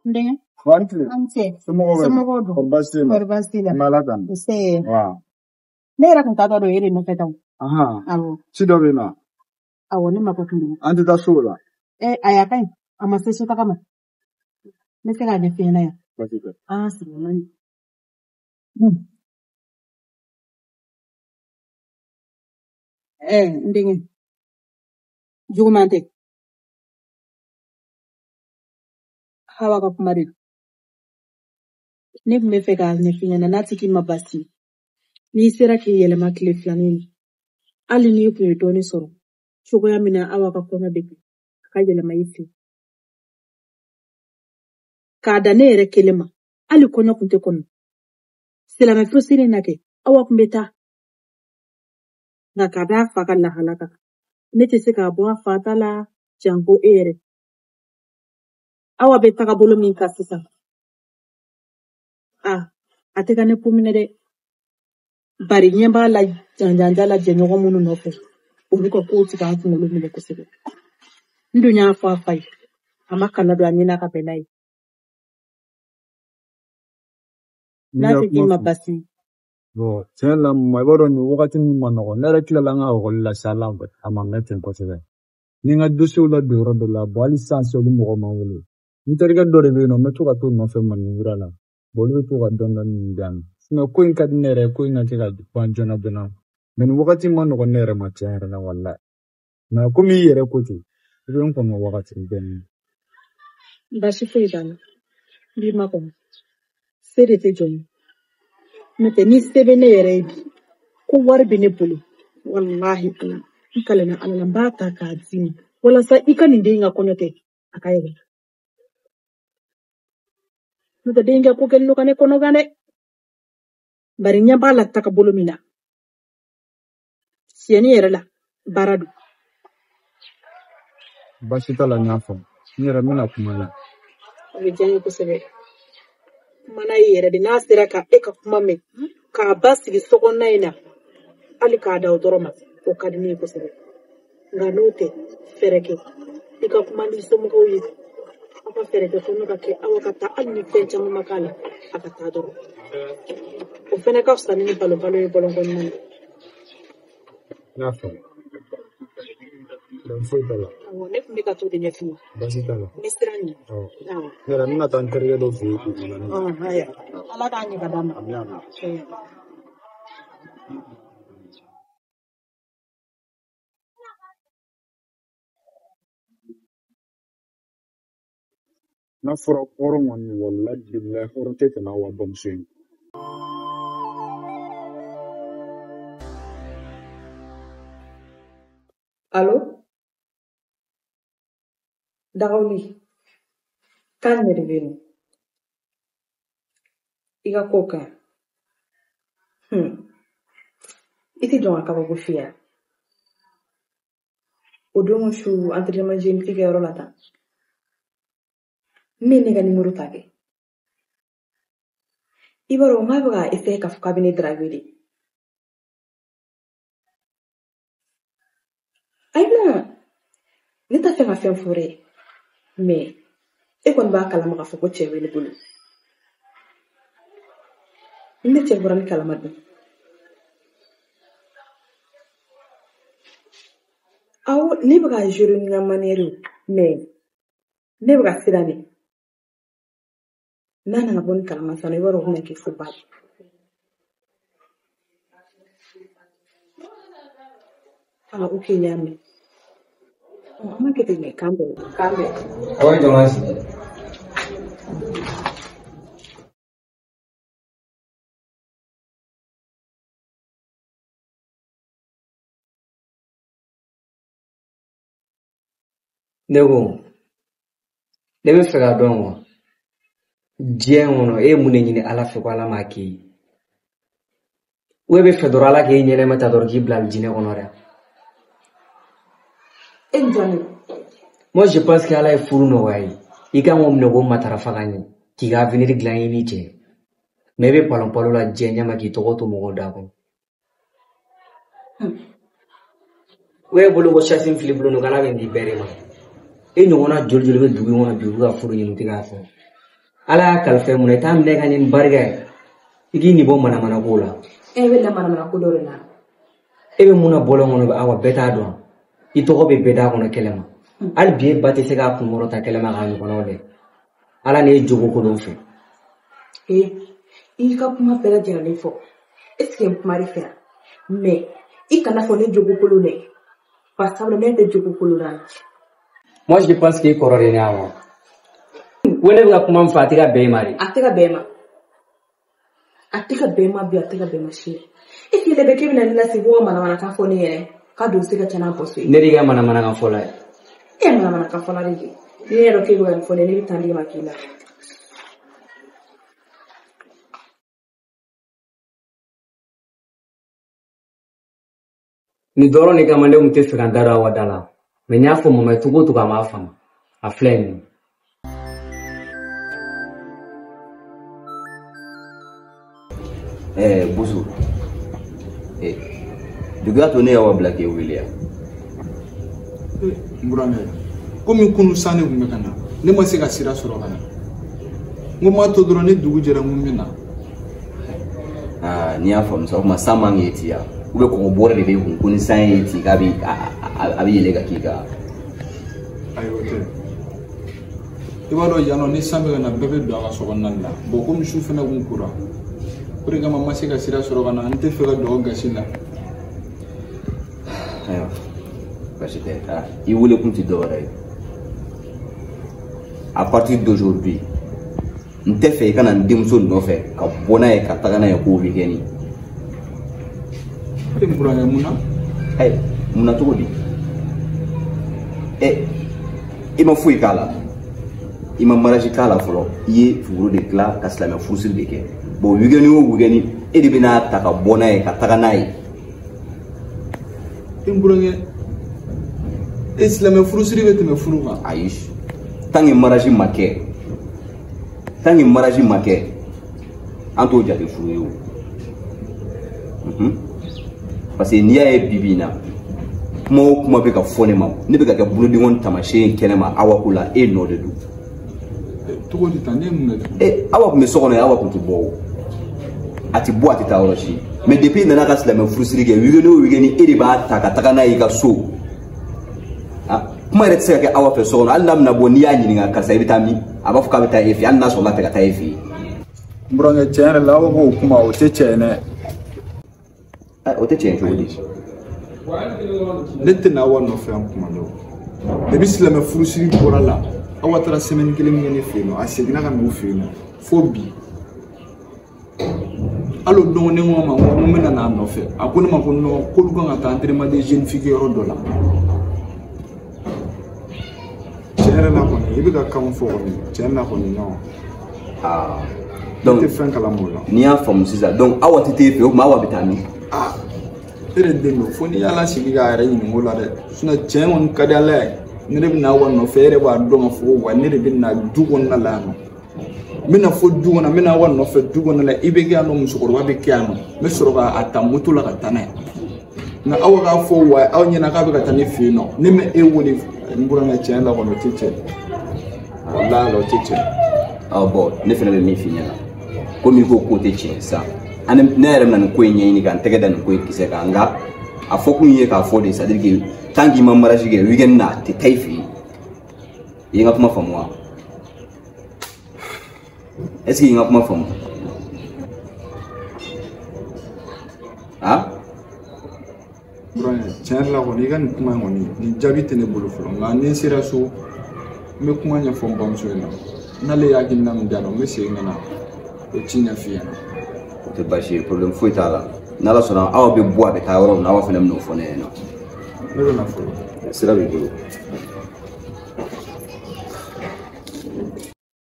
N denkɛ. Wa ni tile. An ce. Somɔgɔw bɛ di? Somɔgɔw don? Kɔri baasi tɛ yen nɔ? Kɔri baasi t'i la? N bɛ Ala tanu. Nse. Wa. Ne yɛrɛ tun taatɔ don e de nɔfɛ tan. Ahan. Awɔ. Ci dɔ bɛ yen nɔ? Awɔ, ne mako tun don. An tɛ taa so o la. Ɛ, ayi, a ka ɲi. A ma se sotaga ma. N bɛ se k'a ɲɛf'i ɲɛna yan. Baasi tɛ. An ka sigi nɔ. Ɛ, n denkɛ, juguman tɛ. Hawa ka kuma de don. Ne tun bɛ fɛ k'a ɲɛf'i ɲɛna n'a tigi ma baasi ye. N'i sera k'i yɛlɛma tile filanin na, hali n'i tun ye dɔɔnin sɔrɔ, cogoya min na Awa ka kɔnɔ bɛ kɛ, a ka yɛlɛma i fɛ. K'a da ne yɛrɛ kelen ma, hali kɔɲɔ tun tɛ kɔnɔ. Silamɛ furusiri na kɛ, Awa tun bɛ taa. Nka ka d'a fa ka lahala kan, ne tɛ se k'a bɔ a fa ta la, janko e yɛrɛ. Awa bɛ tagabolo min kan sisan, a tɛ ka ne ko minɛ dɛ. Bari ɲɛ b'a la janjanja la jɛɲɔgɔn minnu nɔfɛ, olu ka kow ti k'an kunkolo minɛ kosɛbɛ. N dun y'a fɔ a fa ye, a ma kana don a ɲɛ na ka bɛn n'a ye. N'i N'a ka tɛ k'i kuma ma faamu. baasi ye. Bon, tiɲɛ la mama, i b'a dɔn nin wagati ninnu ma nɔgɔn. Ne yɛrɛ tilala n ka ekɔli la sa la, a ma mɛn ten kosɛbɛ. Ni n ka dossier ladon yɔrɔ dɔ la, bon hali sisan se olu mɔgɔ ma n wele. N terikɛ dɔ de bɛ yen nɔ, n bɛ to ka t'o nɔfɛ Manebura la. Bon, olu bɛ to ka dɔɔni dɔɔni di yan. Sinon ko in ka di ne yɛrɛ ye, ko in ka se ka ban joona joona. Mais nin wagati ma nɔgɔn ne yɛrɛ ma tiɲɛ yɛrɛ la walahi. Mais komi i yɛrɛ ko ten, i bɛ n kɔnɔ wagati bɛɛ. Baasi foyi t'a la. N b'i makɔnɔ. Se de tɛ jɔn ye. N'o tɛ ni se bɛ ne yɛrɛ ye bi, ko wari bɛ ne bolo. Walahi Ala, n kalenna Ala la, n b'a ta k'a d'i ma. Walasa i ka nin den in ka kɔɲɔ kɛ, a ka yɛlɛ. N'o tɛ den in ka ko kɛlen don ka ne kɔnɔ gan dɛ. Bari ɲɛ b'a la tagabolo min na. Siyɛnni yɛrɛ la, baara don. Baasi t'a la, n y'a faamu. N yɛrɛ n bɛna kuma la. O bɛ diya n ye kosɛbɛ. Kuma n'a ye yɛrɛ de, n'a sera ka e ka kuma mɛn, k'a ba sigi so kɔnɔna in na, hali k'a da o dɔrɔn ma, o ka di ne ye kosɛbɛ. Nka n'o tɛ, fɛɛrɛ kɛ. I ka kuma n'i somɔgɔw ye. Aw ka fɛɛrɛ kɛ kɔɲɔ ka kɛ, aw ka taa, hali ni fɛn caman ma k'a la, a ka taa dɔrɔn. O fɛnɛ ka fisa ni balo balo ye bɔlɔn kɔnɔna na. N y'a faamu. Baasi foyi t'a la. Awɔ, ne tun bɛ ka t'o de ɲɛf'i ye. Baasi t'a la. N bɛ siran ɲɛ. Awɔ. Awɔ. Ne yɛrɛ n bɛna taa n terikɛ dɔ fɛ yen dugumana na. Ayiwa. Ala k'a ɲɛ ka d'an ma. Ami ami. N'a fɔra hɔrɔn kɔni, walahi bilahi hɔrɔn tɛ tɛmɛ aw ka bamuso in kan. Allo? Dagawuli, k'a ɲɛ de bɛ yen nɔ. I ka ko ka ɲi. I tɛ jɔn ka kabako f'i ye. O don su entraînement GMT kɛyɔrɔ la tan. Ne ye ne ka numéro ta kɛ. I b'a dɔn n k'a bɛ ka essayer k'a fɔ k'a bɛ ne draguer de. Ayi non, ne t'a fɛ ka fɛn fɔ dɛ. Mais e kɔni b'a kalama k'a fɔ ko cɛ bɛ ne bolo. Ne cɛ bɔra ne kalama dun. Awɔ, ne bɛ ka gérer ni n ka manière ye, mais ne bɛ ka siran de. N'a nana bɔ ni kalama sisan i b'a dɔn o bɛna kɛ fo ba de. Ah, ok, n y'a mɛn. An b'a kɛ ten dɛ, k'an bɛn. K'an bɛn. Aw ye jɔn sigi. Ne ko ne bɛ fɛ ka dɔn wa diɲɛ kɔnɔ e ye mun de ɲini Ala fɛ ko Ala m'a k'i ye? Ou e bɛ fɛ dɔrɔn Ala k'e ɲɛnɛma ta dɔrɔn k'i bila alijinɛ kɔnɔ dɛ? E ni jɔn de? Moi je pense que Ala ye furu nɔgɔya ye. I kan k'o minɛ k'o matarafa ka ɲɛ k'i ka avenir dilan i n'i cɛ. Mais e bɛ palon palon la diɲɛ ɲɛma k'i tɔgɔ to mɔgɔw da kɔnɔ. O e bolo ko chance fili bolo nin k'Ala bɛ nin di bɛɛ de ma. E ɲɔgɔnna joli joli bɛ dugu in kɔnɔ bi u bɛ ka furu ɲini u tɛ k'a sɔrɔ. Ala y'a kalifa mun na i t'a minɛ ka ɲɛ ni barika ye. I k'i nin bɔ manamana ko la. E bɛ na manamana ko dɔ de la. E bɛ mun na bɔlɔn kɔnɔ Awa bɛɛ t'a dɔn. I tɔgɔ bɛ bɛɛ da kɔnɔ kɛlɛ ma. Hali bi e ba tɛ se k'a kunkɔrɔta kɛlɛ ma k'a ɲɔgɔnnaw dɛ. Ala n'e jogo ko dɔn fɛ. Ee, i ka kuma bɛɛ lajɛlen fɔ. Est ce que n kuma de fɛ yan? Mais i kana fɔ ne jogo kolon dɛ. Bari sabula ne tɛ jogo kolon na. Moi je pense que i kɔrɔ de ne Awa. Ko ne bɛ ka kuma min fɔ a tɛ ka bɛn i ma de. A tɛ ka bɛn i ma. A tɛ ka bɛn i ma bi, a tɛ ka bɛn i ma sini. E k'i bɛ k'e bɛna ne lasigi ko ka manamanakan fɔ ne yɛrɛ k'a don se ka ca n'a bɔso ye. Ne de y'i ka manamanakan fɔla ye. E ye manamanakan fɔla de ye. Ni ne yɛrɛ k'e bɛ ka nin fɔ ne ye, ne bɛ taa di ma k'i la. Nin dɔrɔn de kama ne tun tɛ fɛ ka n da don Awa da la. Mais n y'a fɔ mama ye cogo o cogo a m'a faamu. A filɛ nin ye. Boso. Dugu y'a to ne y'aw bila k'e wele yan. N burankɛ, komi kunun san ne tun bɛ ka na, ne ma se ka sira sɔrɔ ka na. N ko n m'a to dɔrɔn ni dugu jɛra n ko n bɛ na. Aa, n'i y'a faamu sa, o tuma san man k'e ci yan. Ou bien kɔgɔ bɔrɛ de b'e kun ko ni san y'e ci k'a bɛ a bɛ yɛlɛ ka k'i kan. Ayi, o tɛ. I b'a dɔn yan nɔ ni san bɛ ka na bɛɛ bɛ don a ka so kɔnɔna de la. Bon komi su fana kun kora. O de kama n ma se ka sira sɔrɔ ka na, n tɛ fɛ ka don aw gasi la. Ayiwa, baasi tɛ. I wele kun tɛ dɔwɛrɛ ye. À partir d'aujourd'hui, n tɛ fɛ i ka na n denmuso nɔfɛ ka bɔ n'a ye ka taga n'a ye ko weekend. E burankɛ mun na? Ayi, mun na cogo di? I ma foyi k'a la. I ma mariage k'a la fɔlɔ. I ye fuguru de dilan ka silamɛ furusiri de kɛ. Bon weekend o weekend e de bɛna ta ka bɔ n'a ye ka taga n'a ye. E burankɛ, e silamɛ furusiri bɛ tɛmɛ furu kan. Ayi, tant que mariage ma kɛ, tant que mariage ma kɛ, an t'o jate furu ye o. Parce que n'i y'a ye bi bi in na, kuma o kuma bɛ ka fɔ ne ma, ne bɛ ka kɛ bolodenkɔni taamasiyɛn ye kɛnɛ ma Awa ko la, e nɔ de don. Cogo di tan, ne ye mun kɛ tuguni? Awa tun bɛ so kɔnɔ yen, Awa tun tɛ bɔ o. A tɛ bɔ, a tɛ taa yɔrɔ si. Mais depuis i nana ka silamɛ furusiri kɛ, weekend o weekend e de b'a ta ka taga n'a ye i ka so. Kuma yɛrɛ tɛ se ka kɛ Awa fɛ so kɔnɔ, hali n'a bɛna bɔ n'i y'a ɲininka karisa i bɛ taa min, a b'a fɔ k'a bɛ taa e fɛ yen, hali n'a sɔrɔla a tɛ ka taa e fɛ yen. N burankɛ, tiɲɛ yɛrɛ la Awa k'o kuma o tɛ tiɲɛ ye dɛ. O tɛ tiɲɛ cogo di? Ne tɛ na Awa nɔfɛ yan kuma dɔw. Depuis silamɛ furusiri bɔra la, Awa taara semaine kelen min kɛ ne fɛ yen nɔ, a seginna ka n'u fɛ yen nɔ fo bi. Hali o don ne ko a ma ko n bɛna n'a nɔfɛ, a ko ne ma ko non, k'olu kan ka taa entraînement de jeune fille yɔrɔ dɔ la. Tiɲɛ yɛrɛ la kɔni, i bɛ ka kan fɔ kɔni, tiɲɛ la kɔni non. Donc ne tɛ fɛn kalama o la. N'i y'a faamu sisan, donc Awa tɛ t'e fɛ yen, o tuma Awa bɛ taa min? E de den don, fo n'i y'a lasigi k'a yɛrɛ ɲininka o la dɛ. Sinon tiɲɛ kɔni ka di Ala ye, ne de bɛ na Awa nɔfɛ, e yɛrɛ b'a dɔn k'a fɔ ko wa ne de bɛ na du kɔnɔna la yan nɔ. N bɛna fɔ du kɔnɔ, n bɛna Awa nɔfɛ du kɔnɔna la, i bɛ kɛ yan nɔ, musokɔrɔba bɛ kɛ yan nɔ, n bɛ sɔrɔ k'a ta moto la ka taa n'a ye. Nka Awa k'a fɔ wa aw ɲɛna k'a bɛ ka taa ne fɛ yen nɔ, ne ma e wele, n burankɛ tiɲɛ la kɔni o tɛ tiɲɛ. Walahi o tɛ tiɲɛ. Bon, ne fana bɛ min f'i ɲɛna, komi i ko k'o tɛ tiɲɛ sisan, ne yɛrɛ bɛna nin ko in ɲɛɲini ka n tɛgɛ da nin ko in kisɛ kan, nka a fɔ kun ye k'a fɔ de, c'est à dire que tant k'i ma mariage kɛ weekend na a tɛ taa i fɛ yen. I ye n ka kuma faamu wa? Est ce que i ye n ka kuma faamu? Burankɛ, tiɲɛ yɛrɛ la kɔni, i ka nin kuma in kɔni, nin jaabi tɛ ne bolo fɔlɔ, nka ni n sera so, n bɛ kuma ɲɛfɔ n bamuso ɲɛna. N'ale ye hakilina min di yan nɔ, n bɛ segin ka na o ci ɲɛf'i ɲɛna. O tɛ baasi ye, problème foyi t'a la. N'Ala sɔnna, Awa bɛ bɔ a bɛ taa yɔrɔ min na, Awa fana bɛn'o fɔ ne ɲɛna. Ne bɛ na fɔlɔ. Sira b'i bolo.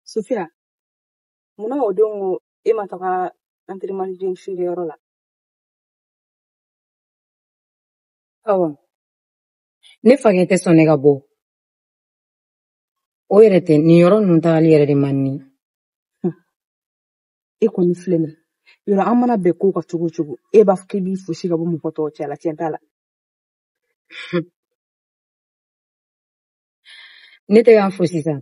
Sofiya, munna o don ko e ma taga entraînement de jeune yɔrɔ la? Awa, ne fakɛ tɛ sɔn ne ka bɔ. O yɛrɛ tɛ, nin yɔrɔ ninnu tagali yɛrɛ de man di. E kɔni filɛ nin ye, yɔrɔ an mana bɛn ko kan cogo o cogo, e b'a fɔ k'i b'i fosi ka bɔ mɔgɔ tɔw cɛ la, tiɲɛ t'a la. Ne tɛ k'an fosi sa,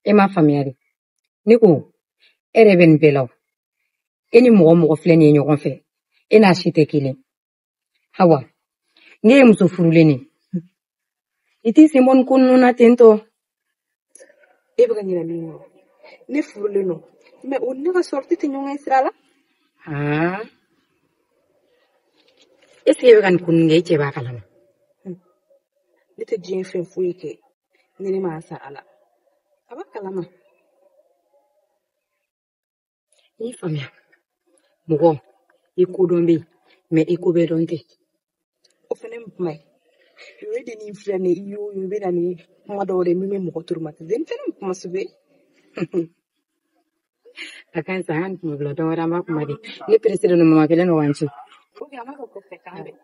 e m'a faamuya de. Ne ko, E yɛrɛ bɛ nin bɛɛ la o. E ni mɔgɔ mɔgɔ filɛ nin ye ɲɔgɔn fɛ, e n'a si tɛ kelen. Hawa, ne ye muso furulen ye. I t'i sen bɔ nin ko ninnu na ten tɔ. E bɛ ka ɲinɛ min kɔ, ne furulen don, mais o ni ne ka sortie tɛ ɲɔgɔn ye sira la. Haa, est ce que e bɛ ka nin ko ninnu kɛ, i cɛ b'a kalama? Ne tɛ diɲɛ fɛn foyi kɛ ni ne m'a sara la. A b'a kalama. N y'i faamuya. Mɔgɔ, i kodɔn bɛ yen, mais i ko bɛɛ dɔn tɛ. O fɛnɛ ye kuma ye. O ye de nin filɛ nin ye, i y'o ye, i bɛ na ni kuma dɔw de ye min bɛ mɔgɔ traumatiser. Nin fɛnɛ ye kuma sugu ye. A ka ɲi sa, an ka nin kuma bila, dɔn wɛrɛ an b'a kuma di. Ne pressé don, mama kelen don k'an ci. Ok, an b'a kɛ kɔfɛ, k'an bɛn.